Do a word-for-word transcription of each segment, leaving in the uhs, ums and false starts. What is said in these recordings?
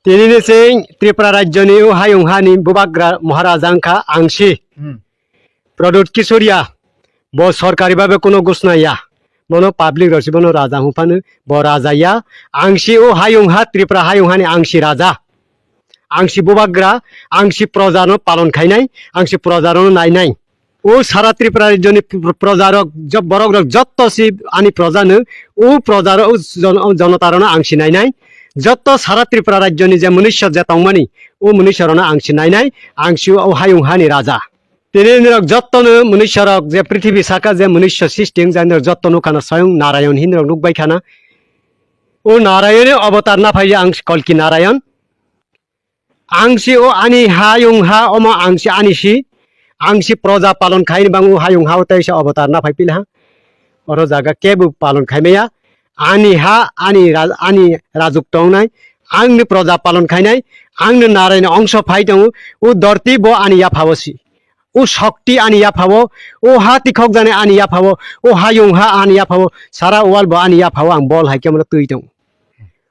Tini ni sing Tripura rajyoni o hayung hani bubagra Maharaja wngkha Angsi. Hmm. Pradyut Kisoria, bo sorkari babe kuno gusnaya, bono public rok si bono raja hwnphano, bo raja ya. Angsi o hayung ha Tripura hayung hani Angsi raja. Angsi bubagra, Angsi proja no palon khainai, Angsi proja no nainai. O sara Tripura rajyoni pr-, proja rok, job borok rok jotto si ani proja no, o proja rok, o jon-, o jonota rok no Angsi nainai. Jotto sara Tripura rajyoni je munisyo je tongmani, o munisyo rok no Angsi nainai, Angsi o hayung hani raja. Tini nirok jotto no munisyo rok je prithibi saka je munisyo system je nirok jotto no khana swayung Narayon hinrok nukbai khana. O Narayon ni avatar na phai ang Kalki Narayon. Ang si o ani ha yung ha omo ang si ani si. Ang si proja palon khai ni bang o ha yung ha o tei se avatar na phai pila ha. Oro jaga kebu palon khai maya. Ani ha, ani ra-, ani rajuk tongnai. Ang ni proja palon khainai. Ang ni Narayon ni ongso phai tongo. O dorti bo ani yapha o si. O shokti ani yapha o. O ha tikhok jani ani yapha o. O ha yung ha ani yapha o. Sara wal bo ani yapha o ang bol hai khe mano twi tongo.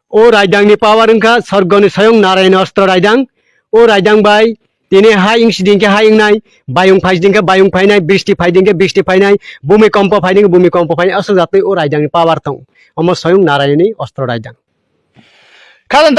O raidang ni power wngkha sorgo ni soyong Narayan ostro raidang. O raidang bai tini ha ing siding khe ha ing nai, bayung phai siding khe bayung phai nai, bristi phai ding khe bristi phai nai, bumi kompo phai ding khe bumi kompo phai nai, aswk jatwi o raidang ni power tong. Omo soyong Narayan ni ostro raidang. Khajang